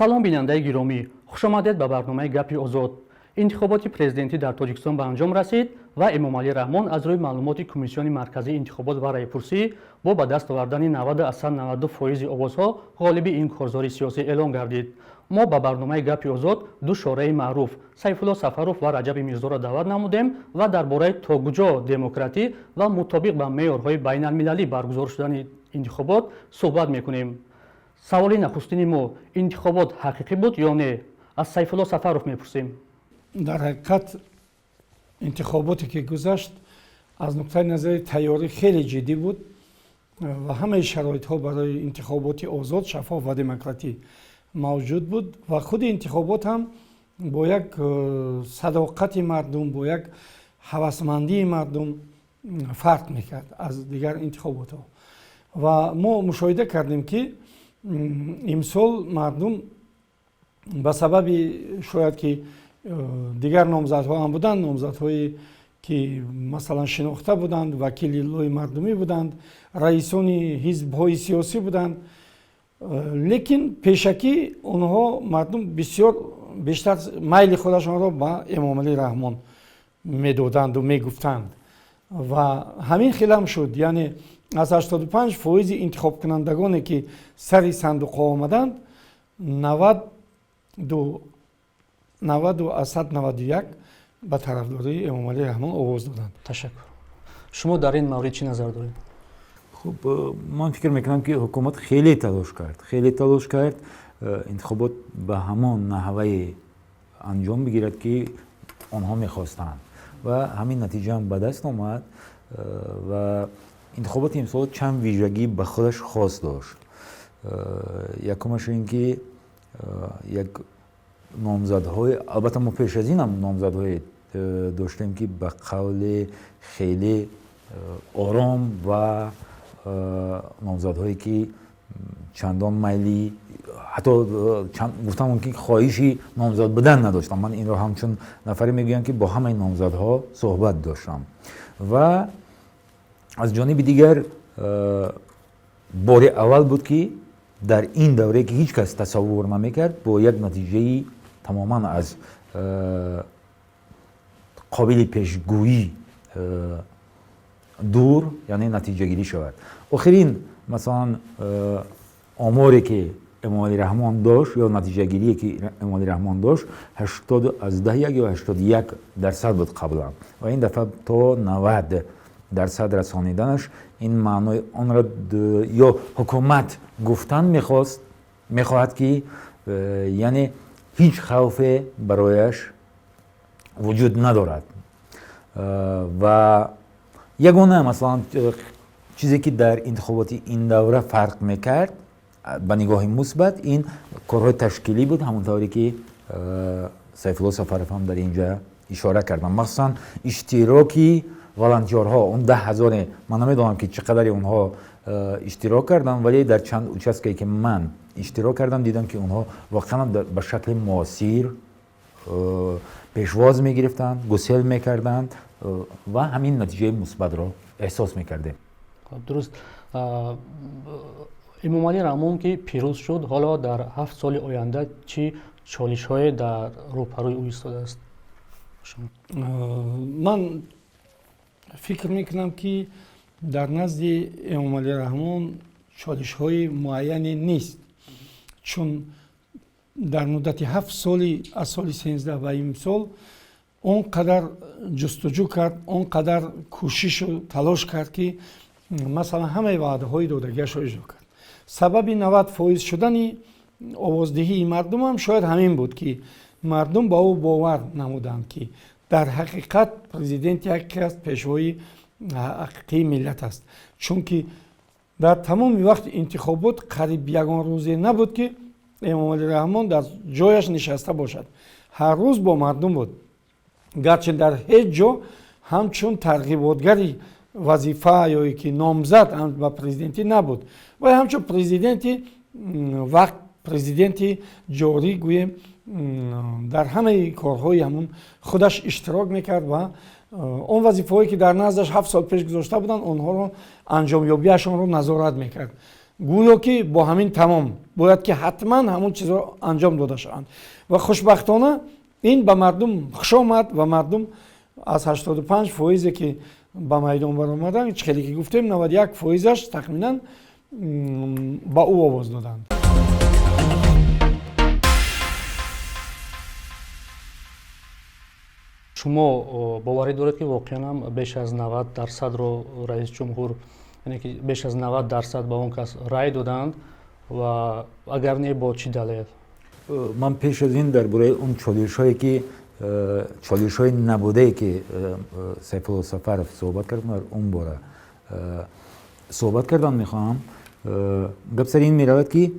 Салом, бинандаи гиромӣ, хушомадед ба барномаи «Гапи озод». Интихоботи президентӣ дар Тоҷикистон ба анҷом расид ва Эмомалӣ Раҳмон аз рӯи маълумоти Кумиссиони марказии интихобот ва раъйпурсӣ бо ба даст овардани 90,92 фоизи овозҳо ғолиби ин корзори сиёсӣ эълон гардид. Мо ба барномаи «Гапи озод» ду шораи маъруф, Сайфулло Сафаров ва Раҷаби Мирзоро даъват намудем ва дар бораи то куҷо демократӣ ва мутобиқ ба меъёрҳои байналмилалӣ баргузор шудани интихобот суҳбат мекунем. Саволи нахустини мо: интихобот ҳақиқӣ буд ё не? Аз Сайфулло Сафаров мепурсем. Дар ҳақиқат, интихоботе ки гузашт, аз нуқтаи назари тайёрӣ хеле ҷиддӣ буд ва ҳамаи шароитҳо барои интихоботи озод, шаффоф ва демократӣ мавҷуд буд ва худи интихобот ҳам бо як садоқати мардум, бо як ҳавасмандии мардум фарқ мекард аз дигар интихоботҳо. Ва мо мушоҳида кардем, ки имсол мардум ба сабаби шояд ки дигар номзадҳо ҳам буданд, номзадҳое ки, масалан, шинохта буданд, вакилои мардумӣ буданд, раисони ҳизбҳои сиёсӣ буданд, лекин пешакӣ онҳо, мардум бисёр бештар майли худашонро ба Эмомалӣ Раҳмон медоданду мегуфтанд ва ҳамин хелам шуд. Яъне аз 85 фоизи интихобкунандагоне ки сари сандуқҳо омаданд, 90,91 ба тарафдории Эмомалӣ Раҳмон овоз доданд. Ташаккур. Шумо дар ин маврид чӣ назар доред? Хуб, ман фикр мекунам, ки ҳукумат хеле талош кард, хеле талош кард, интихобот ба ҳамон наҳвае анҷом бигирад, ки онҳо мехостанд, ва ҳамин натиҷаам ба даст омад. Ва интихоботи имсол чанд вижагӣ ба худаш хос дошт. Якумаш ин ки як номзадҳои, албатта мо пеш аз инам номзадҳое доштем, ки ба қавли хеле ором ва номзадҳое ки чандон майли, ҳатто гуфтам мумкин, хоҳиши номзад будан надоштам. Ман инро ҳамчун нафаре мегӯям, ки бо ҳамаи номзадҳо суҳбат доштам. Ва аз ҷониби дигар, бори аввал буд, ки дар ин даврае, ки ҳеҷ кас тасаввур намекард, бо як натиҷаи тамоман аз қобили пешгӯӣ дур, яъне натиҷагирӣ шавад. Охирин, масалан, оморе ки Эмомалӣ Раҳмон дошт ё натиҷагирие ки Эмомалӣ Раҳмон дошт, 80,1 ё 81% буд қаблан ва ин дафъа то 90% расониданаш, ин маънои онро ё ҳукумат гуфтан мехост, мехоҳад, ки яъне ҳеҷ хавфе барояш вуҷуд надорад. Ва ягона, масалан, чизе ки дар интихоботи ин давра фарқ мекард ба нигоҳи мусбат, ин корҳои ташкилӣ буд, ҳамон тавре ки Сайфулло Сафаров ҳам дар ин ҷа ишора кардам, махсусан иштироки волонтёрҳо, он 10 ҳазоре. Ман намедонам, ки чӣ қадаре онҳо иштирок карданд, вале дар чанд участкае ки ман иштирок кардам, дидам, ки онҳо воқеан ба шакли муосир пешвоз мегирифтанд, гусел мекарданд ва ҳамин натиҷаи мусбатро эҳсос мекардем. Дуруст. Эмомалӣ Раҳмон ки пирӯз шуд, ҳоло дар 7 соли оянда чӣ чолишҳое дар рӯпарӯи ӯ истодааст? Ман фикр мекунам, ки дар назди Эмомалӣ Раҳмон чолишҳои муайяне нест, чун дар муддати 7 соли, аз соли 13 ба имсол, он қадар ҷустуҷӯ кард, он қадар кӯшишу талош кард, ки, масалан, ҳамаи ваъдаҳои додагиашро иҷро кард. Сабаби 90 фоиз шудани овоздиҳии мардумам шояд ҳамин буд, ки мардум ба ӯ бовар намуданд, ки дар ҳақиқат президенти ҳақиқӣ аст, пешвои ҳақиқии миллат аст, чунки дар тамоми вақти интихобот қариб ягон рӯзе набуд, ки Эмомалӣ Раҳмон дар ҷояш нишаста бошад. Ҳар рӯз бо мардум буд. Гарчи дар ҳеҷ ҷо ҳамчун тарғиботгари вазифа ё ки номзад ба президентӣ набуд, вай ҳамчун президенти вақт, президенти ҷорӣ гӯем, дар ҳамаи корҳои ҳамун худаш иштирок мекард ва он вазифаҳое ки дар наздаш 7 сол пеш гузошта буданд, онҳоро анҷомёбиашонро назорат мекард. Гӯё ки бо ҳамин тамом, бояд ки ҳатман ҳамон чизҳо анҷом дода шаванд. Ва хушбахтона ин ба мардум хуш омад ва мардум аз 85 фоизе, ки ба майдон баромаданд, чӣ хеле ки гуфтем, 91 фоизаш тахминан ба ӯ овоз доданд. Шумо боварӣ доред, ки воқеан ҳам беш аз 90 дарсадро раис ҷумҳур, яъне ки беш аз 90 дарсад ба он кас рай доданд, ва агар не, бо чӣ далел? Ман пеш аз ин дар бораи он чолишҳое ки чолишҳои набудае, ки Сайфулло Сафаров суҳбат кард, дар он бора суҳбат кардан мехоҳам. Гап сари ин меравад, ки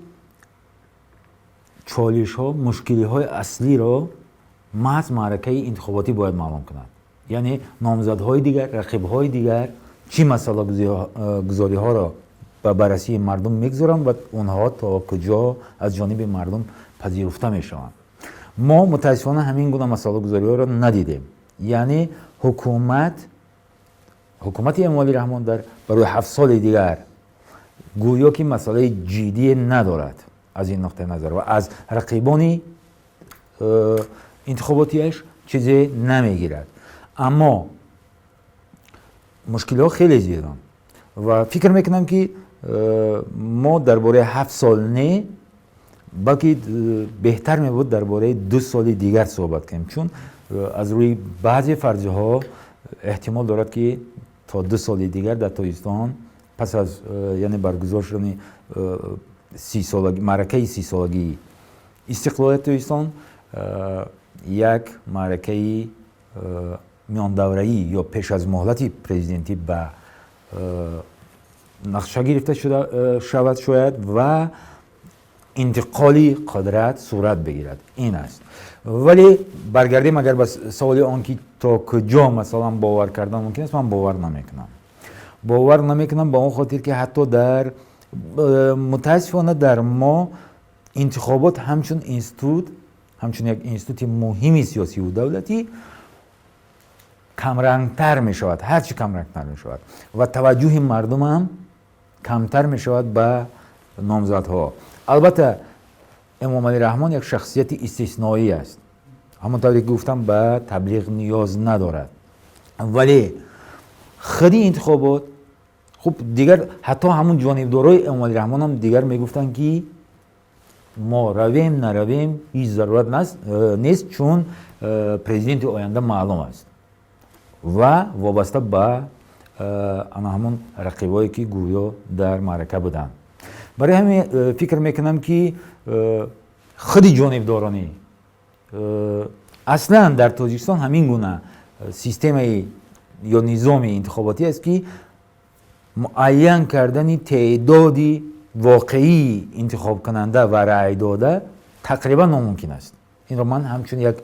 чолишҳо, мушкилиҳои аслиро маҳз маъракаи интихоботӣ бояд маълум кунад, яъне номзадҳои дигар, рақибҳои дигар чӣ масъалагузориҳоро ба баррасии мардум мегузоранд ва онҳо то куҷо аз ҷониби мардум пазируфта мешаванд. Мо мутаассифона ҳамин гуна масъалагузориҳоро надидем, яъне ҳукумати Эмомалӣ Раҳмон дар барои 7 соли дигар гӯё ки масъалаи ҷиддие надорад аз ин нуқтаи назар ва аз рақибони интихоботиаш чизе намегирад. Аммо мушкилиҳо хеле зиёданд ва фикр мекунам, ки мо дар бораи 7 сол не, балки беҳтар мебуд дар бораи 2 соли дигар суҳбат кунем, чун аз рӯи баъзе фарзиҳо эҳтимол дорад, ки то 2 соли дигар дар Тоҷикистон пас аз яъне баргузор шудани маъракаи 30-солагии истиқлолияти Тоҷикистон як маъракаи миёндавраӣ ё пеш аз муҳлати президентӣ ба нақша гирифта шавад шояд ва интиқоли қудрат сурат бигирад. Ин аст. Вале баргардем агар ба саволи он ки то куҷо масалан бовар кардан мумкин аст, ман бовар намекунам. Бовар намекунам ба он хотир, ки ҳатто дар мутаассифона дар мо интихобот ҳамчун институт, ҳамчун як институти муҳими сиёсиву давлатӣ камрангтар мешавад, ҳарчи камрангтар мешавад ва таваҷҷӯҳи мардумам камтар мешавад ба номзадҳо. Албатта, Эмомалӣ Раҳмон як шахсияти истисноӣ аст, ҳамон тавре ки гуфтам, ба таблиғ ниёз надорад, вале худи интихобот хуб, дигар ҳатто ҳамун ҷонибдорои Эмомалӣ Раҳмонам дигар мегуфтанд, ки мо равем, наравем, ҳеҷ зарурат нест, чун президенти оянда маълум аст ва вобаста ба ана ҳамон рақибое, ки гӯё дар маърака буданд. Барои ҳамин фикр мекунам, ки худи ҷонибдорони аслан дар Тоҷикистон ҳамин гуна системаи ё низоми интихоботӣ аст, ки муайян кардани теъдоди воқеии интихобкунанда ва раъйдода тақрибан номумкин аст. Инро ман ҳамчун як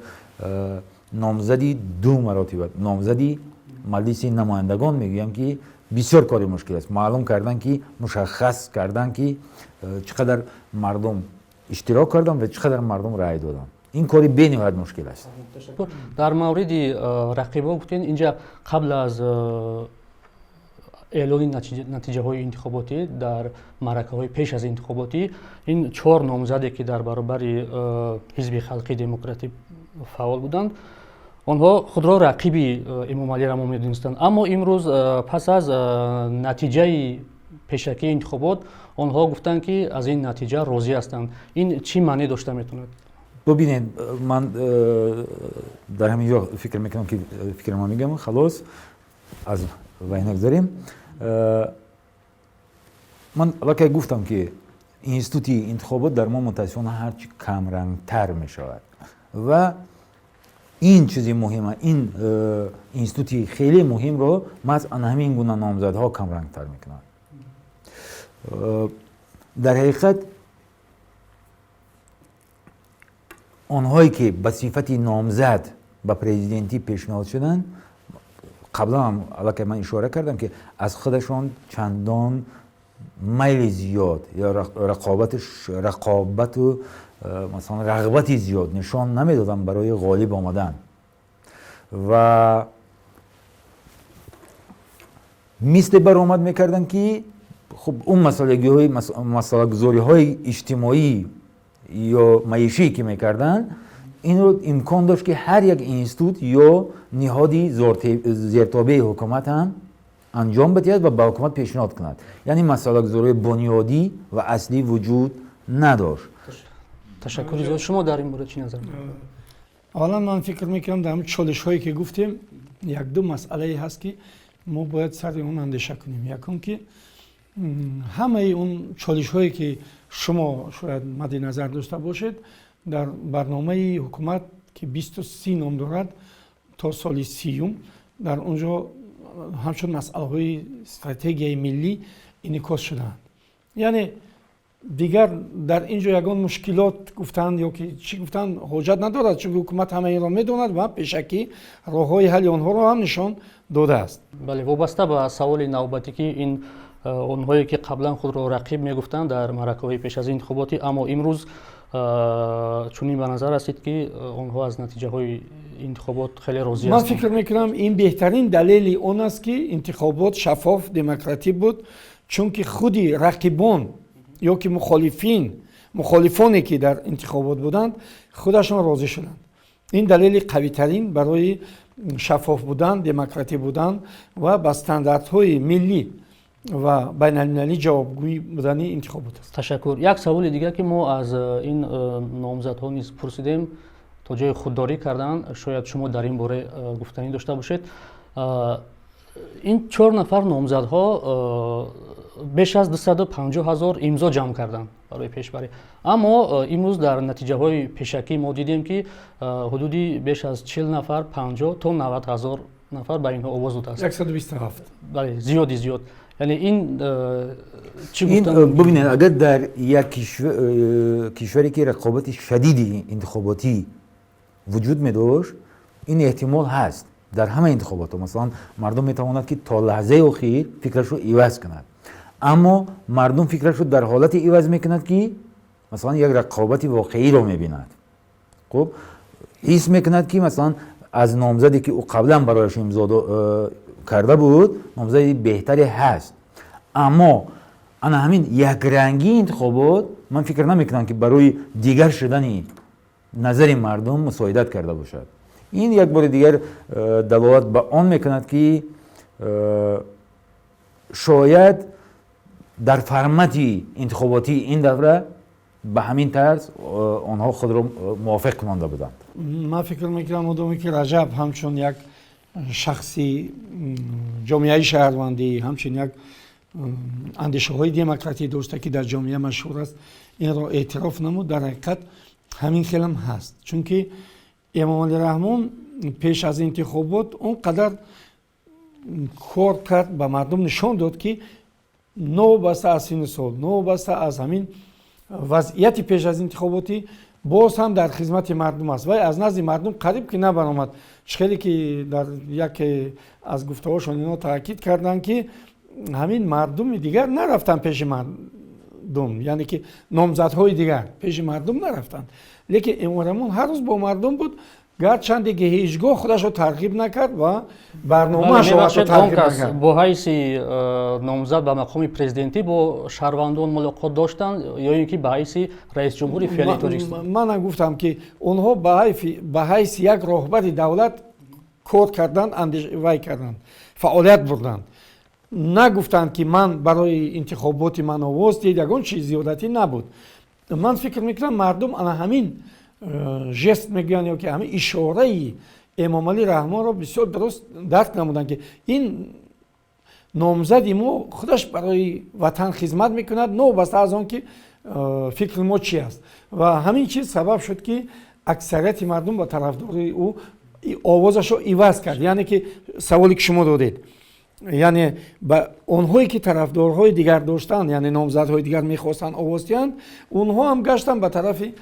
номзади ду маротиба номзади Маҷлиси намояндагон мегӯям, ки бисёр кори мушкил аст маълум кардан, ки мушаххас кардан, ки чӣ қадар мардум иштирок карданд ва чӣ қадар мардум раъй доданд. Ин кори бениҳоят мушкил аст. Дар мавриди рақибҳо гуфтем, инҷа қабл аз эълони натиҷаҳои интихоботӣ, дар маъракаҳои пеш аз интихоботӣ ин чор номзаде, ки дар баробари Ҳизби Халқи Демократӣ фаъол буданд, онҳо худро рақиби Эмомалӣ Раҳмон медонистанд. Аммо имрӯз пас аз натиҷаи пешакии интихобот онҳо гуфтанд, ки аз ин натиҷа розӣ ҳастанд. Ин чӣ маъне дошта метавонад? Бубинед, ман дар ҳамин ҷо фикр мекунам, ки фикрама мегӯям, халос, аз вай нагзарем. Ман аллакай гуфтам, ки институти интихобот дар мо мутаассифона ҳарчи камрангтар мешавад ва ин чизи муҳима, ин институти хеле муҳимро маҳз ана ҳамин гуна номзадҳо камрангтар мекунанд. Дар ҳақиқат, онҳое ки ба сифати номзад ба президентӣ пешниҳод шуданд, қаблан ҳам аллакай ман ишора кардам, ки аз худашон чандон майли зиёд ё рақобату масалан рағбати зиёд нишон намедоданд барои ғолиб омадан ва мисле баромад мекарданд, ки Хуб, он масъалагиҳои, масъалагузориҳои иҷтимоӣ ё маишӣ, ки мекарданд, инро имкон дошт, ки ҳар як институт ё ниҳоди зертобеи ҳукумат ҳам анҷом бидиҳад ва ба ҳукумат пешниҳод кунад. Яъне масъалагузориҳои бунёдӣ ва аслӣ вуҷуд надошт. Ташаккури зиёд. Шумо дар ин бора чӣ назар доред? Аввалан, ман фикр мекунам, дар ҳамин чолишҳое, ки гуфтем, як-ду масъалае ҳаст, ки мо бояд сари он андеша кунем. Якум, ки ҳамаи он чолишҳое, ки шумо шояд мадди назар дошта бошед, дар барномаи ҳукумат, ки 2030 ном дорад, то соли 30-юм, дар он ҷо ҳамчун масъалаҳои стратегияи миллӣ инъикос шудаанд. Яъне дигар дар ин ҷо ягон мушкилот гуфтан ё ки чӣ гуфтан ҳоҷат надорад, чунки ҳукумат ҳама инро медонад ва пешакӣ роҳҳои ҳалли онҳоро ҳам нишон додааст. Бале, вобаста ба саволи навбатӣ, ки ин онҳое, ки қаблан худро рақиб мегуфтанд дар маъракаҳои пеш аз интихоботӣ, аммо имрӯз чунин ба назар расид, ки онҳо аз натиҷаҳои интихобот хеле розӣ Ман фикр мекунам, ин беҳтарин далели он аст, ки интихобот шаффоф, демократӣ буд, чунки худи рақибон ё ки мухолифин, мухолифоне, ки дар интихобот буданд, худашон розӣ шуданд. Ин далели қавитарин барои шаффоф будан, демократӣ будан ва ба стандартҳои миллӣ ва байналмилалӣ ҷавобгӯӣ будани интихобот аст. Ташаккур. Як саволи дигар, ки мо аз ин номзадҳо низ пурсидем, то ҷое худдорӣ карданд, шояд шумо дар ин бора гуфтанӣ дошта бошед. Ин чор нафар номзадҳо беш аз 250 ҳазор имзо ҷамъ карданд барои пешбарӣ, аммо имрӯз дар натиҷаҳои пешакӣ мо дидем, ки ҳудуди беш аз 40 нафар, 50 то 90 ҳазор нафар ба инҳо овоз додааст. 127. Бале, зиёди зиёд. Яъне ин чӣ Ин бубинед, агар дар як кишваре, ки рақобати шадиди интихоботӣ вуҷуд медошт, ин эҳтимол ҳаст. Дар ҳама интихоботҳо, масалан, мардум метавонад, ки то лаҳзаи охир фикрашро иваз кунад, аммо мардум фикрашро дар ҳолате иваз мекунад, ки масалан як рақобати воқеиро мебинад. Хуб, ҳис мекунад, ки масалан аз номзаде, ки ӯ қаблан барояш имзо карда буд, номзади беҳтаре ҳаст. Аммо ана ҳамин якрангии интихобот, ман фикр намекунам, ки барои дигар шудани назари мардум мусоидат карда бошад. Ин як бори дигар далолат ба он мекунад, ки шояд дар формати интихоботии ин давра ба ҳамин тарз онҳо худро мувофиқ кунонда буданд. Ман фикр мекунам, модоме ки Раҷаб ҳамчун як шахси ҷомеаи шаҳрвандӣ, ҳамчун як андешаҳои демократӣ дошта, ки дар ҷомеа машҳур аст, инро эътироф намуд, дар ҳақиқат ҳамин хелам ҳаст, чунки Эмомалӣ Раҳмон пеш аз интихобот он қадар кор кард, ба мардум нишон дод, ки новобаста аз синну сол, новобаста аз ҳамин вазъияти пеш аз интихоботӣ, боз ҳам дар хизмати мардум аст. Вай аз назди мардум қариб ки набаромад. Чӣ хеле ки дар яке аз гуфтаҳошон ино таъкид карданд, ки ҳамин мардуми дигар нарафтанд пеши мардум, яъне ки номзадҳои дигар пеши мардум нарафтанд, лекин Эмомалӣ Раҳмон ҳар рӯз бо мардум буд, гарчанде ки ҳеҷ гоҳ худашро тарғиб накард ва барномаашро тарғиб накард. Бо ҳайси номзад ба мақоми президентӣ бо шаҳрвандон мулоқот доштанд ё ин ки ба ҳайси раисҷумҳури феълии Тоҷикистон? Манам гуфтам, ки онҳо ба ҳайси як роҳбари давлат кор карданд, вай карданд, фаъолият бурданд. Нагуфтанд, ки ман барои интихоботи ман овоз диҳед, ягон чиз зиёдатӣ набуд. Ман фикр мекунам, мардум ана ҳамин жест мегӯянд ё ки ҳамин ишораи Эмомалӣ Раҳмонро бисёр дуруст дарк намуданд, ки ин номзади мо худаш барои ватан хизмат мекунад, новобаста аз он ки фикри мо чи аст. Ва ҳамин чиз сабаб шуд, ки аксарияти мардум ба тарафдори ӯ овозашро иваз кард. Яъне ки саволе, ки шумо додед, яъне ба онҳое, ки тарафдорҳои дигар доштанд, яъне номзадҳои дигар мехостанд овоз диҳанд, онҳо ҳам гаштанд ба тарафи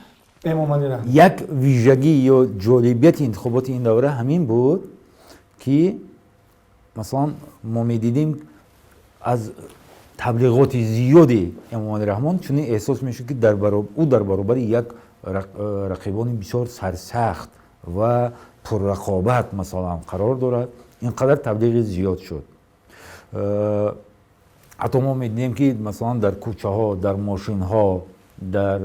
Эмомалӣ Раҳмон. Як вижагӣ ё ҷолибияти интихоботи ин давра ҳамин буд, ки масалан мо медидем, аз таблиғоти зиёди Эмомалӣ Раҳмон чунин эҳсос мешуд, ки ӯ дар баробари як рақибони бисёр сарсахт ва пуррақобат масалан қарор дорад. Ин қадар таблиғи зиёд шуд. Ҳатто мо медидем, ки масалан дар кӯчаҳо, дар мошинҳо, дар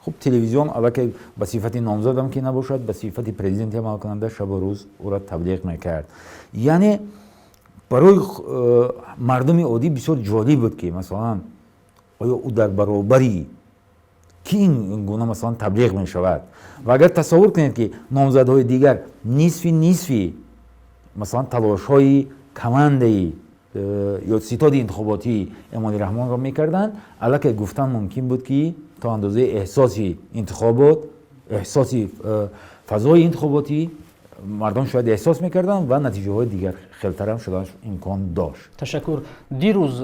хуб телевизион аллакай ба сифати номзадам ки набошад, ба сифати президенти амалкунанда шабу рӯз ӯро таблиғ мекард. Яъне барои мардуми оддӣ бисёр ҷолиб буд, ки масалан оё ӯ дар баробари ки ин гуна масалан таблиғ мешавад. Ва агар тасаввур кунед, ки номзадҳои дигар нисфи нисфи масалан талошҳои командаи ё ситоди интихоботии Эмомалӣ Раҳмонро мекарданд, аллакай гуфтан мумкин буд, ки то андозаи эҳсоси интихобот, эҳсоси фазои интихоботӣ мардум шояд эҳсос мекарданд ва натиҷаҳои дигар хелтарам шуданаш имкон дошт. Ташаккур. Дирӯз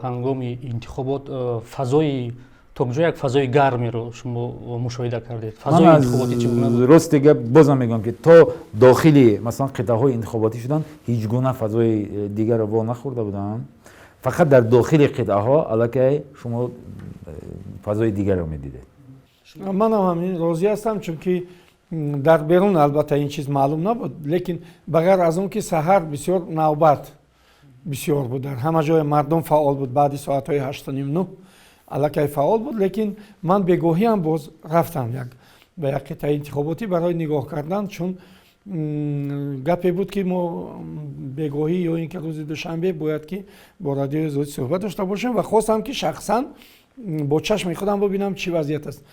ҳангоми интихобот фазои то куҷо як фазои гармеро шумо мушоҳида кардед? Фазои интихоботӣ чӣ гуна буд? Рости гап, бозам мегӯям, ки то дохили масалан қитъаҳои интихоботӣ шудан ҳеҷ гуна фазои дигарро во нахӯрда будам. Фақат дар дохили қитъаҳо аллакай шумо фазои дигарро медидед. Манам ҳамин розӣ ҳастам, чунки дар берун албатта ин чиз маълум набуд, лекин ба ғайр аз он ки саҳар бисёр навбат бисёр буд, дар ҳама ҷой мардум фаъол буд, баъди соатҳои 8:30, 9 аллакай фаъол буд, лекин ман бегоҳиам боз рафтам ба як қитъаи интихоботӣ барои нигоҳ кардан, чун гапе буд, ки мо бегоҳӣ ё ин ки рӯзи душанбе бояд ки бо Радиои Озодӣ суҳбат дошта бошем ва хостам, ки шахсан бо чашми худам бубинам, чӣ вазъият аст.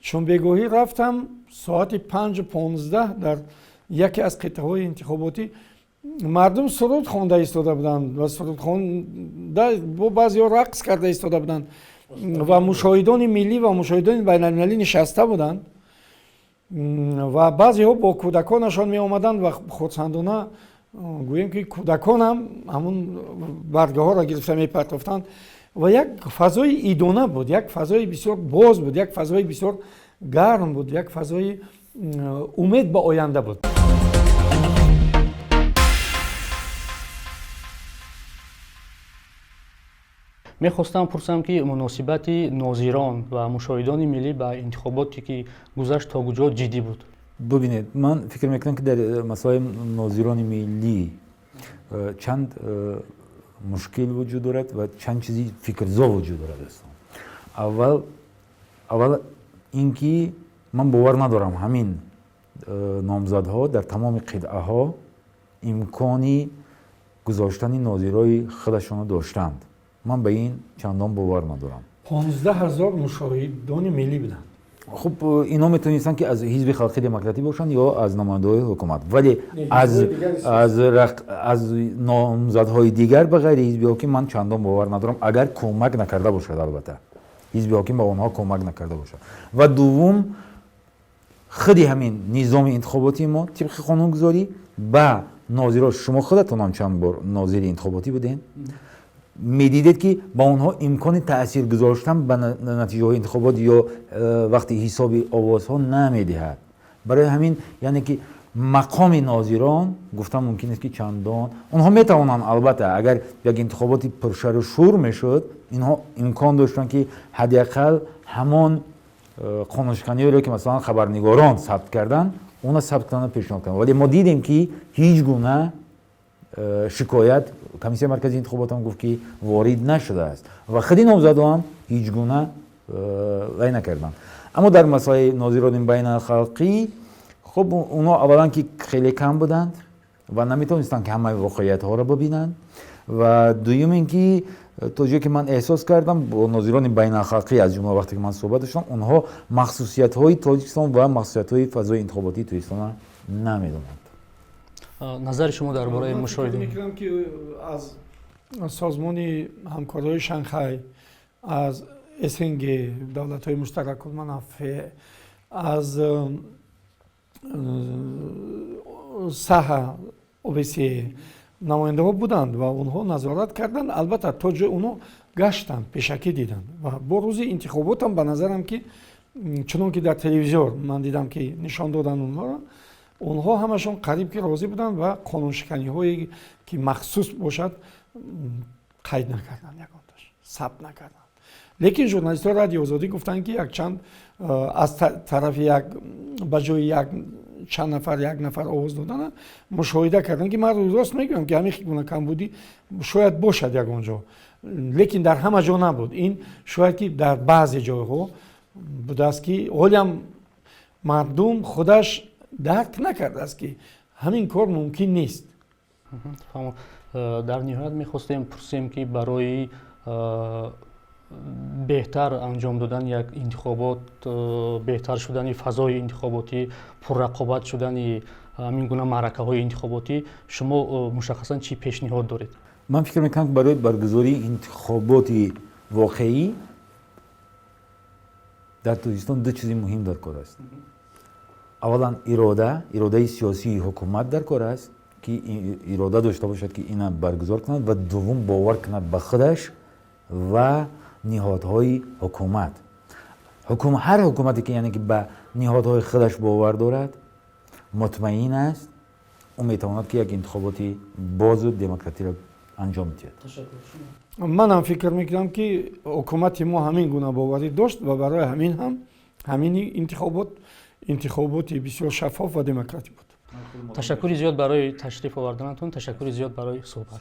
Чун бегоҳӣ рафтам, соати 5:15 дар яке аз қитъаҳои интихоботӣ мардум суруд хонда истода буданд ва суруд хонда бо баъзеҳо рақс карда истода буданд ва мушоҳидони миллӣ ва мушоҳидони байналмилалӣ нишаста буданд ва баъзеҳо бо кӯдаконашон меомаданд ва хурсандона, гӯем ки кӯдаконам ҳамун баргаҳоро гирифта мепартофтанд ва як фазои идона буд, як фазои бисёр боз буд, як фазои бисёр гарм буд, як фазои умед ба оянда буд. Мехостам пурсам, ки муносибати нозирон ва мушоҳидони миллӣ ба интихоботе ки гузашт то куҷо ҷиддӣ буд? Бубинед, ман фикр мекунам, ки дар масъалаи нозирони миллӣ чанд мушкил вуҷуд дорад ва чанд чизи фикрзо вуҷуд дорад. Дӯстон, аввал ин ки ман бовар надорам, ҳамин номзадҳо дар тамоми қитъаҳо имкони гузоштани нозирои худашонро доштанд. Ман ба ин чандон бовар надорам. 15 000 мушоҳидони миллӣ буданд. Хуб, инҳо метавонистанд, ки аз Ҳизби Халқи Демократӣ бошанд ё аз намояндаҳои ҳукумат, вале аз номзадҳои дигар ба ғайри ҳизби ҳоким ман чандон бовар надорам, агар кӯмак накарда бошад, албатта ҳизби ҳоким ба онҳо кӯмак накарда бошад. Ва дуввум, худи ҳамин низоми интихоботии мо тибқи қонунгузорӣ ба нозиро, шумо худатонам чанд бор нозири интихоботӣ будем, медидед, ки ба онҳо имкони таъсир гузоштан ба натиҷаҳои интихобот ё вақти ҳисоби овозҳо намедиҳад. Барои ҳамин, яъне ки мақоми нозирон гуфтан мумкин аст, ки чандон онҳо метавонанд, албатта агар як интихоботи пуршару шӯр мешуд, инҳо имкон доштанд, ки ҳадди ақал ҳамон қонуншиканиҳоеро, ки масалан хабарнигорон сабт карданд, онро сабт кунанд, пешниҳод кунанд. Вале мо дидем, ки ҳеҷ гуна шикоят, Комиссияи марказии интихобот ҳам гуфт, ки ворид нашудааст ва худи номзадҳо ҳеҷ гуна вай накарданд. Аммо дар масъалаи нозирони байналхалқӣ, хуб, онҳо аввалан ки хеле кам буданд ва наметавонистанд, ки ҳамаи воқеиятҳоро бибинанд, ва дуюм ин ки то ҷое ки ман эҳсос кардам бо нозирони байналхалқӣ, аз ҷумла вақте ки ман суҳбат доштам, онҳо махсусиятҳои Тоҷикистон ва махсусиятҳои фазои интихоботии Тоҷикистонро намедонанд. Назари шумо дар бораи мушоҳида? Мекунам, ки аз Созмони ҳамкориҳои Шанхай, аз СНГ, давлатҳои муштаракулманафеъ, аз САҲА, ОБСЕ намояндаҳо буданд ва онҳо назорат карданд. Албатта, то ҷой онҳо гаштанд, пешакӣ диданд ва бо рӯзи интихоботам, ба назарам, ки чунон ки дар телевизор ман дидам, ки нишон доданд онҳоро, онҳо ҳамашон қариб ки розӣ буданд ва қонуншиканиҳое ки махсус бошад, қайд накарданд, ягонташ сабт накарданд. Лекин журналистҳо Радио Озодӣ гуфтанд, ки якчанд аз тарафи як ба ҷои як чанд нафар як нафар овоз додана мушоҳида карданд, ки ман рост мегӯям, ки ҳамин гуна камбудӣ шояд бошад ягон ҷо. Лекин дар ҳама ҷо набуд. Ин шояд ки дар баъзе ҷойҳо будааст, ки ҳолиам мардум худаш дарк накардааст, ки ҳамин кор мумкин нест. Дар ниҳоят мехостем пурсем, ки барои беҳтар анҷом додани як интихобот, беҳтар шудани фазои интихоботӣ, пуррақобат шудани ҳамин гуна маъракаҳои интихоботӣ шумо мушаххасан чӣ пешниҳод доред? Ман фикр мекунам, ки барои баргузории интихоботи воқеӣ дар Тоҷикистон ду чизи муҳим дар кор аст. Аввалан, ирода, иродаи сиёсии ҳукумат дар кор аст, ки ирода дошта бошад, ки ина баргузор кунад, ва дуввум, бовар кунад ба худаш ва ниҳодҳои ҳукумат. Ҳар ҳукумате ки, яъне ки, ба ниҳодҳои худаш бовар дорад, мутмаин аст, ӯ метавонад, ки як интихоботи бозу демократиро анҷом диҳад. Манам фикр мекунам, ки ҳукумати мо ҳамин гуна боварӣ дошт ва барои ҳамин ҳам ҳамин интихобот интихоботи бисёр шаффоф ва демократӣ буд. Ташаккури зиёд барои ташриф оварданатон, ташаккури зиёд барои суҳбат.